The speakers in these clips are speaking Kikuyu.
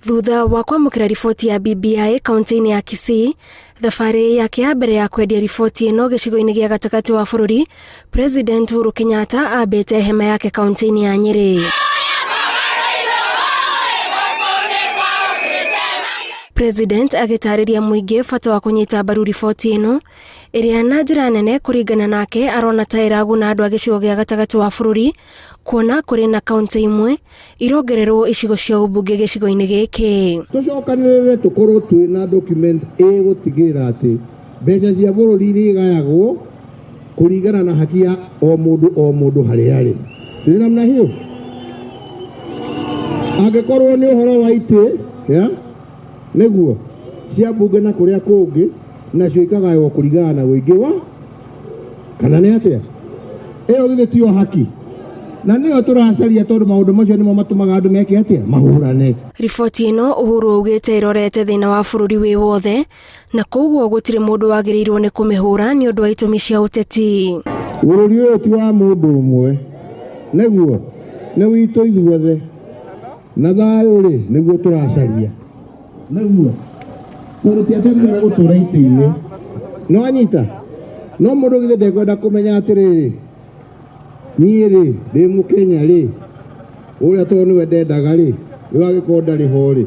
Thutha wa kwamũkĩra riboti ya BBI kaunti-inĩ ya Kisii, thabarĩ yake ya mbere ya kwendia riboti ĩno gĩcigo-inĩ gĩa gatagatĩ wa bũrũri, President Uhuru Kenyatta ambĩte hema yake kaunti-inĩ ya Nyĩrĩ. President agĩtarĩria mũingĩ bata wa kũnyita mbaru riboti ĩno ĩrĩa na njĩra nene kũringana nake arona ta ĩraguna andũ a gĩcigo gĩa gatagatĩ wa bũrũri kuona kũrĩ na kaunti imwe irongererwo icigo cia ũmbunge gĩcigo-inĩ gĩkĩ. Tũcokanĩrĩre tũkorwo twĩ na document ĩgũtigĩrĩra atĩ mbeca cia bũrũri iria igayagwo kũringana na haki ya o mũndũ o mũndũ harĩa arĩ. Si namna hiyo? Angĩkorwo nĩ ũhoro wa itĩ ya nĩguo cia mbunge na kũrĩa kũngĩ nacio ikagaywo kũringana na ũingĩ wa kana nĩ atĩa? Ĩyo githĩ tiyo haki? Na nĩyo tũracaria tondũ maũndũ macio nĩmo matũmaga andũ meke atĩa? Mahũrane. Riboti ĩno Uhuru augĩte ĩrorete thĩna wa bũrũri wĩ wothe na koguo gũtirĩ mũndũ wagĩrĩirwo nĩ kũmĩhũra nĩ ũndũ wa itũmi cia ũteti. Bũrũri ũyũ ti wa mũndũ ũmwe, nĩguo nĩ witũ ithuothe, na thayũ rĩ nĩguo tũracaria, nĩguo tondũ ti atĩ andũ megũtũra itĩ-inĩ, nĩ wanyita? No mũndũ githĩ ndekwenda kũmenya atĩrĩrĩ, niĩ rĩ ndĩ mũkenya rĩ, ũrĩa tondũ nĩwe ndendaga rĩ, rĩu angĩkorwo ndarĩ ho rĩ,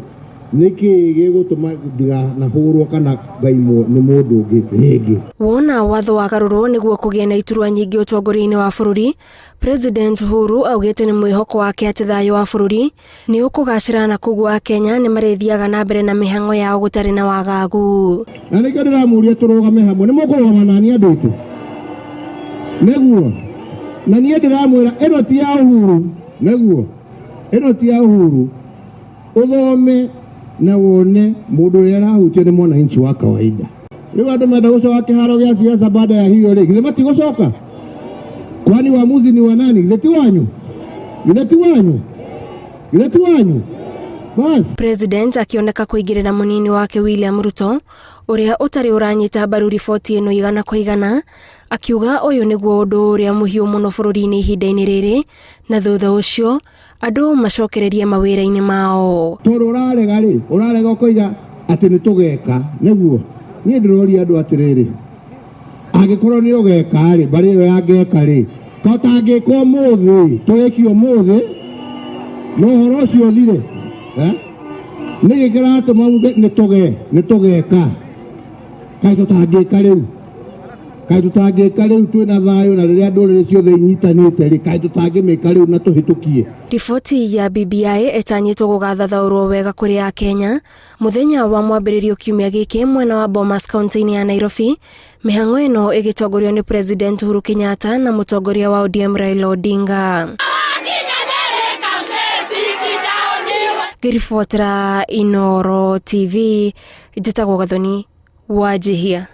nĩkĩ gĩgũtũma ndiganahũrwo kana ngaimwo nĩ mũndũ ũngĩ rĩngĩ? Wona watho wagarũrwo nĩguo kũgĩe na iturwa nyingĩ ũtongoria-inĩ wa bũrũri, President Uhuru augĩte nĩ mwĩhoko wake atĩ thayũ wa bũrũri nĩ ũkũgacĩra na koguo Akenya nĩ marĩthiaga na mbere na mĩhang'o yao gũtarĩ na wagagu. Na nĩkĩo ndĩramũria tũrũgame hamwe, nĩ mũkũrũgama nani andũ aitũ? Nĩguo. Na niĩ ndĩramwĩra ĩno ti ya Uhuru, nĩguo. Ĩno ti ya Uhuru. Ũthome na wone mũndũ ũrĩa arahutio nĩ mwananchi wa kawaida. Rĩu andũ menda gũcoka kĩharo gĩa siasa baada ya hiyo rĩ, githĩ matigũcoka? Kwani uamuzi ni wa nani? Githĩ ti wanyu? Githĩ ti wanyu? Githĩ ti wanyu? Bas. President akĩoneka kũingĩrĩra mũnini wake William Ruto ũrĩa ũtarĩ ũranyita mbaru riboti ĩno igana kwa igana, akiuga ũyũ nĩguo ũndũ ũrĩa mũhiũ mũno bũrũri-inĩ ihinda-inĩ rĩrĩ, na thutha ũcio andũ macokererie mawĩra-inĩ mao. Tondũ ũrarega rĩ, ũrarega ũkoiga atĩ nĩ tũgeka, nĩguo niĩ ndĩroria andũ atĩrĩrĩ, angĩkorwo nĩ ũgeka rĩ, mbarĩ ĩyo ya ngeka rĩ, ka ũtangĩka ũmũthĩ, tũrĩkie ũmũthĩ na ũhoro ũcio ũthire, eh? Nĩkĩ kĩratũma uge nĩ tũge, nĩ tũgeka? Kaĩ tũtangĩka rĩu? Kaĩ tũtangĩka rĩu twĩna thayũ na rĩrĩa ndũrĩrĩ ciothe inyitanĩte rĩ, kaĩ tũtangĩmĩka rĩu na tũhĩtũkie? Riboti ya BBI ĩtanyĩtwo gũgathathaũrwo wega kũrĩ Akenya mũthenya wa mwambĩrĩrio kiumia gĩkĩ mwena wa Bomas kaunti-inĩ ya Nairobi. Mĩhang'o ĩno ĩgĩtongorio nĩ President Uhuru Kenyatta na mũtongoria wa ODM Raila Odinga. Ngĩribotera Inooro TV, njĩtagwo Gathoni Wanjihia.